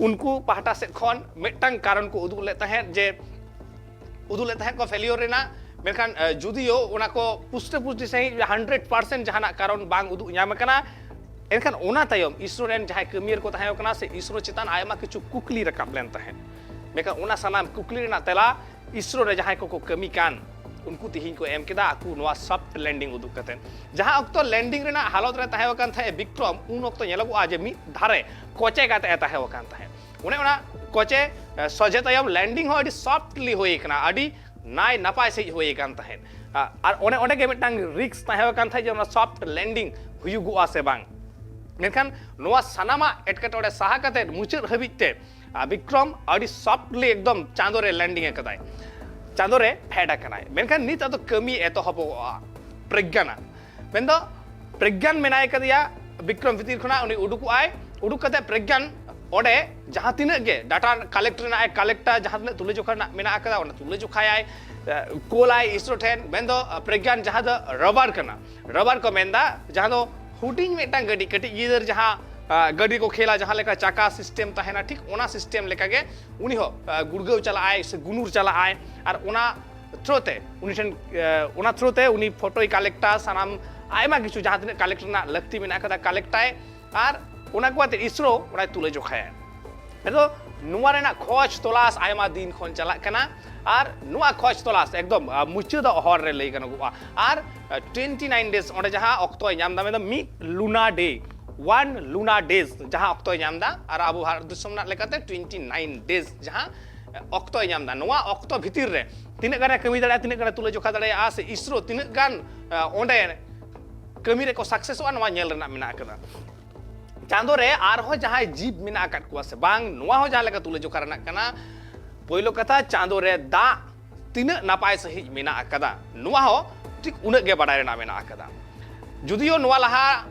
ᱩᱱᱠᱩ ᱯᱟᱦᱴᱟ ᱥᱮᱫ ᱠᱷᱚᱱ ᱢᱤᱫᱴᱟᱝ ᱠᱟᱨᱚᱱ ᱠᱚ ᱩᱫᱩᱜ ᱞᱮᱫ ᱛᱟᱦᱮᱸᱫ ᱡᱮ ᱩᱫᱩᱜ ᱞᱮᱫ ᱛᱟᱦᱮᱸᱫ ᱠᱚ ᱯᱷᱮᱞᱤᱭᱳᱨ ᱨᱮᱱᱟᱜ, ᱢᱮᱱᱠᱷᱟᱱ ᱡᱩᱫᱤᱭᱳ ᱚᱱᱟ ᱠᱚ ᱯᱩᱥᱴᱟᱹ ᱯᱩᱥᱴᱤ ᱥᱟᱺᱦᱤᱡ ᱦᱟᱱᱰᱨᱮᱰ ᱯᱟᱨᱥᱮᱱᱴ ᱡᱟᱦᱟᱱᱟᱜ ᱠᱟᱨᱚᱱ ᱵᱟᱝ ᱩᱫᱩᱜ ᱧᱟᱢ ᱟᱠᱟᱱᱟ᱾ ᱮᱱᱠᱷᱟᱱ ᱚᱱᱟ ᱛᱟᱭᱚᱢ ᱤᱥᱨᱳ ᱨᱮᱱ ᱡᱟᱦᱟᱸᱭ ᱠᱟᱹᱢᱤᱭᱟᱹ ᱠᱚ ᱛᱟᱦᱮᱸ ᱠᱟᱱᱟ ᱥᱮ ᱤᱥᱨᱳ ᱪᱮᱛᱟᱱ ᱟᱭᱢᱟ ᱠᱤᱪᱷᱩ ᱠᱩᱠᱞᱤ ᱨᱟᱠᱟᱵ ᱞᱮᱱ ᱛᱟᱦᱮᱸᱫ, ᱢᱮᱱᱠᱷᱟᱱ ᱚᱱᱟ ᱥᱟᱱᱟᱢ ᱠᱩᱠᱞᱤ ᱨᱮᱱᱟᱜ ᱛᱮᱞᱟ ᱤᱥᱨᱳ ᱨᱮ ᱡᱟᱦᱟᱸᱭ ᱠᱚᱠᱚ ᱠᱟᱹᱢᱤ ᱠᱟᱱ ᱩᱱᱠᱩ ᱛᱤᱦᱤᱧ ᱠᱚ ᱮᱢ ᱠᱮᱫᱟ ᱟᱠᱚ ᱱᱚᱣᱟ ᱥᱚᱯᱷᱴ ᱞᱮᱱᱰᱤᱝ ᱩᱫᱩᱜ ᱠᱟᱛᱮ᱾ ᱡᱟᱦᱟᱸ ᱚᱠᱛᱚ ᱞᱮᱱᱰᱤᱝ ᱨᱮᱱᱟᱜ ᱦᱟᱞᱚᱛ ᱨᱮ ᱛᱟᱦᱮᱸ ᱟᱠᱟᱱ ᱛᱟᱦᱮᱸᱫ ᱵᱤᱠᱨᱚᱢ, ᱩᱱ ᱚᱠᱛᱚ ᱧᱮᱞᱚᱜᱚᱜᱼᱟ ᱡᱮ ᱢᱤᱫ ᱫᱷᱟᱨᱮ ᱠᱚᱪᱮ ᱠᱟᱛᱮ ᱮ ᱛᱟᱦᱮᱸ ᱟᱠᱟᱱ ᱛᱟᱦᱮᱸᱫ᱾ ᱚᱱᱮ ᱚᱱᱟ ᱠᱚᱪᱮ ᱮ, ᱥᱚᱡᱷᱮ ᱛᱟᱭᱚᱢ ᱞᱮᱱᱰᱤᱝ ᱦᱚᱸ ᱟᱹᱰᱤ ᱥᱚᱯᱷᱴᱞᱤ ᱦᱩᱭ ᱟᱠᱟᱱᱟ, ᱟᱹᱰᱤ ᱱᱟᱭ ᱱᱟᱯᱟᱭ ᱥᱟᱺᱦᱤᱡ ᱦᱩᱭ ᱟᱠᱟᱱ ᱛᱟᱦᱮᱸᱫ᱾ ᱟ, ᱟᱨ ᱚᱱᱮ ᱚᱸᱰᱮ ᱜᱮ ᱢᱤᱫᱴᱟᱝ ᱨᱤᱥᱠ ᱛᱟᱦᱮᱸ ᱟᱠᱟᱱ ᱛᱟᱦᱮᱸᱫ ᱡᱮ ᱚᱱᱟ ᱥᱚᱯᱷᱴ ᱞᱮᱱᱰᱤᱝ ᱦᱩᱭᱩᱜᱚᱜᱼᱟ ᱥᱮ ᱵᱟᱝ᱾ ᱢᱮᱱᱠᱷᱟᱱ ᱱᱚᱣᱟ ᱥᱟᱱᱟᱢᱟᱜ ᱮᱴᱠᱮᱴᱚᱬᱮ ᱥᱟᱦᱟ ᱠᱟᱛᱮ ᱢᱩᱪᱟᱹᱫ ᱦᱟᱹᱵᱤᱡ ᱛᱮ ᱟ, ᱵᱤᱠᱨᱚᱢ ᱟᱹᱰᱤ ᱥᱚᱯᱷᱴᱞᱤ ᱮᱠᱫᱚᱢ ᱪᱟᱸᱫᱳ ᱨᱮ ᱞᱮᱱᱰᱤᱝ ᱟᱠᱟᱫᱟᱭ, ᱪᱟᱸᱫᱳ ᱨᱮ ᱯᱷᱮᱰ ᱟᱠᱟᱱᱟᱭ᱾ ᱢᱮᱱᱠᱷᱟᱱ ᱱᱤᱛ ᱟᱫᱚ ᱠᱟᱹᱢᱤ ᱮᱛᱚᱦᱚᱵᱚᱜᱼᱟ ᱯᱨᱚᱜᱽᱜᱟᱱᱟᱜ᱾ ᱢᱮᱱᱫᱚ ᱯᱨᱚᱜᱽᱜᱟᱱ ᱢᱮᱱᱟᱭ ᱠᱟᱫᱮᱭᱟ ᱵᱤᱠᱨᱚᱢ ᱵᱷᱤᱛᱤᱨ ᱠᱷᱚᱱᱟᱜ, ᱩᱱᱤ ᱩᱰᱩᱠᱚᱜᱼᱟᱭ᱾ ᱩᱰᱩᱠ ᱠᱟᱛᱮ ᱯᱨᱚᱜᱽᱜᱟᱱ ᱚᱸᱰᱮ ᱡᱟᱦᱟᱸ ᱛᱤᱱᱟᱹᱜ ᱜᱮ ᱰᱟᱴᱟ ᱠᱟᱞᱮᱠᱴ ᱨᱮᱱᱟᱜ ᱮ ᱠᱟᱞᱮᱠᱴᱟ, ᱡᱟᱦᱟᱸ ᱛᱤᱱᱟᱹᱜ ᱛᱩᱞᱟᱹᱡᱚᱠᱷᱟ ᱨᱮᱱᱟᱜ ᱢᱮᱱᱟᱜ ᱟᱠᱟᱫᱟ, ᱚᱱᱟ ᱛᱩᱞᱟᱹᱡᱚᱠᱷᱟᱭᱟᱭ, ᱮ, ᱠᱳᱞᱟᱭ ᱤᱥᱨᱳ ᱴᱷᱮᱱ᱾ ᱢᱮᱱᱫᱚ ᱯᱨᱚᱜᱽᱜᱟᱱ ᱡᱟᱦᱟᱸ ᱫᱚ ᱨᱚᱵᱟᱨ ᱠᱟᱱᱟ, ᱨᱚᱵᱟᱨ ᱠᱚ ᱢᱮᱱᱫᱟ, ᱡᱟᱦᱟᱸ ᱫᱚ ᱦᱩᱰᱤᱧ ᱢᱤᱫᱴᱟᱝ ᱜᱟᱹᱰᱤ, ᱠᱟᱹᱴᱤᱡ ᱜᱤᱫᱟᱹᱨ ᱡᱟᱦᱟᱸ ᱟ, ᱜᱟᱹᱰᱤ ᱠᱚ ᱠᱷᱮᱞᱟ, ᱡᱟᱦᱟᱸ ᱞᱮᱠᱟ ᱪᱟᱠᱟ ᱥᱤᱥᱴᱮᱢ ᱛᱟᱦᱮᱱᱟ, ᱴᱷᱤᱠ ᱚᱱᱟ ᱥᱤᱥᱴᱮᱢ ᱞᱮᱠᱟᱜᱮ ᱩᱱᱤ ᱦᱚᱸ ᱟ, ᱜᱩᱲᱜᱟᱹᱣ ᱪᱟᱞᱟᱜ ᱟᱭ ᱥᱮ ᱜᱩᱱᱩᱨ ᱪᱟᱞᱟᱜ ᱟᱭ᱾ ᱟᱨ ᱚᱱᱟ ᱛᱷᱨᱳ ᱛᱮ ᱩᱱᱤ ᱴᱷᱮᱱ ᱟ, ᱚᱱᱟ ᱛᱷᱨᱳ ᱛᱮ ᱩᱱᱤ ᱯᱷᱳᱴᱳᱭ ᱠᱟᱞᱮᱠᱴᱟ, ᱥᱟᱱᱟᱢ ᱟᱭᱢᱟ ᱠᱤᱪᱷᱩ ᱡᱟᱦᱟᱸ ᱛᱤᱱᱟᱹᱜ ᱠᱟᱞᱮᱠᱴ ᱨᱮᱱᱟᱜ ᱞᱟᱹᱠᱛᱤ ᱢᱮᱱᱟᱜ ᱟᱠᱟᱫᱟ ᱠᱟᱞᱮᱠᱴᱟᱭ᱾ ᱟᱨ ᱚᱱᱟ ᱠᱚ ᱟᱛᱮ ᱤᱥᱨᱳ ᱚᱱᱟᱭ ᱛᱩᱞᱟᱹ ᱡᱚᱠᱷᱟᱭᱟ᱾ ᱟᱫᱚ ᱱᱚᱣᱟ ᱨᱮᱱᱟᱜ ᱠᱷᱚᱡᱽ ᱛᱚᱞᱟᱥ ᱟᱭᱢᱟ ᱫᱤᱱ ᱠᱷᱚᱱ ᱪᱟᱞᱟᱜ ᱠᱟᱱᱟ᱾ ᱟᱨ ᱱᱚᱣᱟ ᱠᱷᱚᱡᱽ ᱛᱚᱞᱟᱥ ᱮᱠᱫᱚᱢ ᱟ, ᱢᱩᱪᱟᱹᱫᱚᱜ ᱦᱚᱨ ᱨᱮ ᱞᱟᱹᱭ ᱜᱟᱱᱚᱜᱚᱜᱼᱟ᱾ ᱟᱨ ᱟ, ᱴᱩᱭᱮᱱᱴᱤ ᱱᱟᱭᱤᱱ ᱰᱮᱡᱽ ᱚᱸᱰᱮ ᱡᱟᱦᱟᱸ ᱚᱠᱛᱚᱭ ᱧᱟᱢ ᱮᱫᱟ, ᱢᱮᱱᱫᱚ ᱢᱤᱫ ᱞᱩᱱᱟ ᱰᱮ, ᱚᱣᱟᱱ ᱞᱩᱱᱟ ᱰᱮᱡᱽ ᱡᱟᱦᱟᱸ ᱚᱠᱛᱚᱭ ᱧᱟᱢ ᱮᱫᱟ, ᱟᱨ ᱟᱵᱚ ᱵᱷᱟᱨᱚᱛ ᱫᱤᱥᱚᱢ ᱨᱮᱱᱟᱜ ᱞᱮᱠᱟᱛᱮ ᱴᱩᱭᱮᱱᱴᱤ ᱱᱟᱭᱤᱱ ᱰᱮᱡᱽ ᱡᱟᱦᱟᱸ ᱚᱠᱛᱚᱭ ᱧᱟᱢ ᱮᱫᱟ, ᱱᱚᱣᱟ ᱚᱠᱛᱚ ᱵᱷᱤᱛᱤᱨ ᱨᱮ ᱛᱤᱱᱟᱹᱜ ᱜᱟᱱᱮ ᱠᱟᱹᱢᱤ ᱫᱟᱲᱮᱭᱟᱜᱼᱟ, ᱛᱤᱱᱟᱹᱜ ᱜᱟᱱᱮ ᱛᱩᱞᱟᱹ ᱡᱚᱠᱷᱟ ᱫᱟᱲᱮᱭᱟᱜᱼᱟ, ᱥᱮ ᱤᱥᱨᱳ ᱛᱤᱱᱟᱹᱜ ᱜᱟᱱ ᱟ, ᱚᱸᱰᱮ ᱠᱟᱹᱢᱤ ᱨᱮᱠᱚ ᱥᱟᱠᱥᱮᱥᱚᱜᱼᱟ, ᱱᱚᱣᱟ ᱧᱮᱞ ᱨᱮᱱᱟᱜ ᱢᱮᱱᱟᱜ ᱟᱠᱟᱫᱟ᱾ ᱪᱟᱸᱫᱳ ᱨᱮ ᱟᱨᱦᱚᱸ ᱡᱟᱦᱟᱸᱭ ᱡᱤᱵ ᱢᱮᱱᱟᱜ ᱟᱠᱟᱫ ᱠᱚᱣᱟ ᱥᱮ ᱵᱟᱝ, ᱱᱚᱣᱟ ᱦᱚᱸ ᱡᱟᱦᱟᱸ ᱞᱮᱠᱟ ᱛᱩᱞᱟᱹ ᱡᱚᱠᱷᱟ ᱨᱮᱱᱟᱜ ᱠᱟᱱᱟ᱾ ᱯᱳᱭᱞᱳ ᱠᱟᱛᱷᱟ, ᱪᱟᱸᱫᱳ ᱨᱮ ᱫᱟᱜ ᱛᱤᱱᱟᱹᱜ ᱱᱟᱯᱟᱭ ᱥᱟᱺᱦᱤᱡ ᱢᱮᱱᱟᱜ ᱟᱠᱟᱫᱟ, ᱱᱚᱣᱟ ᱦᱚᱸ ᱴᱷᱤᱠ ᱩᱱᱟᱹᱜ ᱜᱮ ᱵᱟᱰᱟᱭ ᱨᱮᱱᱟᱜ ᱢᱮᱱᱟᱜ ᱟᱠᱟᱫᱟ᱾ ᱡᱩᱫᱤᱭᱳ ᱱᱚᱣᱟ ᱞᱟᱦᱟ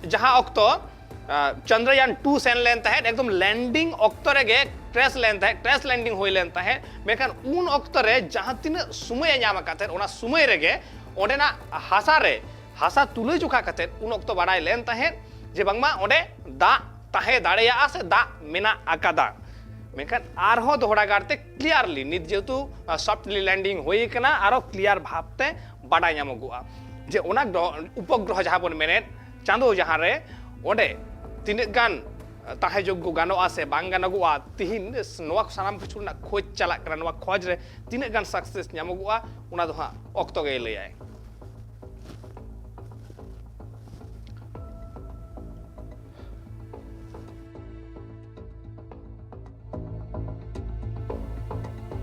ᱡᱟᱦᱟᱸ ᱚᱠᱛᱚ ᱟ, ᱪᱚᱱᱫᱨᱚᱭᱟᱱ ᱴᱩ ᱥᱮᱱ ᱞᱮᱱ ᱛᱟᱦᱮᱸᱫ, ᱮᱠᱫᱚᱢ ᱞᱮᱱᱰᱤᱝ ᱚᱠᱛᱚ ᱨᱮᱜᱮ ᱠᱨᱮᱥ ᱞᱮᱱ ᱛᱟᱦᱮᱸᱫ, ᱠᱨᱮᱥ ᱞᱮᱱᱰᱤᱝ ᱦᱩᱭ ᱞᱮᱱ ᱛᱟᱦᱮᱸᱫ᱾ ᱢᱮᱱᱠᱷᱟᱱ ᱩᱱ ᱚᱠᱛᱚ ᱨᱮ ᱡᱟᱦᱟᱸ ᱛᱤᱱᱟᱹᱜ ᱥᱚᱢᱚᱭᱮ ᱧᱟᱢ ᱟᱠᱟᱫ ᱛᱟᱦᱮᱸᱫ, ᱚᱱᱟ ᱥᱚᱢᱚᱭ ᱨᱮᱜᱮ ᱚᱸᱰᱮᱱᱟᱜ ᱦᱟᱥᱟ ᱨᱮ, ᱦᱟᱥᱟ ᱛᱩᱞᱟᱹ ᱡᱚᱠᱷᱟ ᱠᱟᱛᱮᱫ ᱩᱱ ᱚᱠᱛᱚ ᱵᱟᱰᱟᱭ ᱞᱮᱱ ᱛᱟᱦᱮᱸᱫ ᱡᱮ ᱵᱟᱝᱢᱟ ᱚᱸᱰᱮ ᱫᱟᱜ ᱛᱟᱦᱮᱸ ᱫᱟᱲᱮᱭᱟᱜᱼᱟ ᱥᱮ ᱫᱟᱜ ᱢᱮᱱᱟᱜ ᱟᱠᱟᱫᱟ᱾ ᱢᱮᱱᱠᱷᱟᱱ ᱟᱨᱦᱚᱸ ᱫᱚᱦᱲᱟ ᱜᱟᱨᱛᱮ ᱠᱞᱤᱭᱟᱨᱞᱤ, ᱱᱤᱛ ᱡᱮᱦᱮᱛᱩ ᱥᱚᱯᱷᱴᱞᱤ ᱞᱮᱱᱰᱤᱝ ᱦᱩᱭ ᱟᱠᱟᱱᱟ, ᱟᱨᱦᱚᱸ ᱠᱞᱤᱭᱟᱨ ᱵᱷᱟᱵᱽᱛᱮ ᱵᱟᱰᱟᱭ ᱧᱟᱢᱚᱜᱚᱜᱼᱟ ᱡᱮ ᱚᱱᱟ ᱜᱨᱚᱦᱚ, ᱩᱯᱚᱜᱨᱚᱦᱚ ᱡᱟᱦᱟᱸ ᱵᱚᱱ ᱢᱮᱱᱮᱫ, ᱪᱟᱸᱫᱳ ᱡᱟᱦᱟᱸ ᱨᱮ, ᱚᱸᱰᱮ ᱛᱤᱱᱟᱹᱜ ᱜᱟᱱ ᱛᱟᱦᱮᱸ ᱡᱳᱜᱽᱜᱚ ᱜᱟᱱᱚᱜᱼᱟ ᱥᱮ ᱵᱟᱝ ᱜᱟᱱᱚᱜᱚᱜᱼᱟ, ᱛᱤᱦᱤᱧ ᱱᱚᱣᱟ ᱥᱟᱱᱟᱢ ᱠᱤᱪᱷᱩ ᱨᱮᱱᱟᱜ ᱠᱷᱚᱡᱽ ᱪᱟᱞᱟᱜ ᱠᱟᱱᱟ᱾ ᱱᱚᱣᱟ ᱠᱷᱚᱡᱽ ᱨᱮ ᱛᱤᱱᱟᱹᱜ ᱜᱟᱱ ᱥᱟᱠᱥᱮᱥ ᱧᱟᱢᱚᱜᱚᱜᱼᱟ, ᱚᱱᱟ ᱫᱚ ᱦᱟᱸᱜ ᱚᱠᱛᱚ ᱜᱮᱭ ᱞᱟᱹᱭᱟᱭ᱾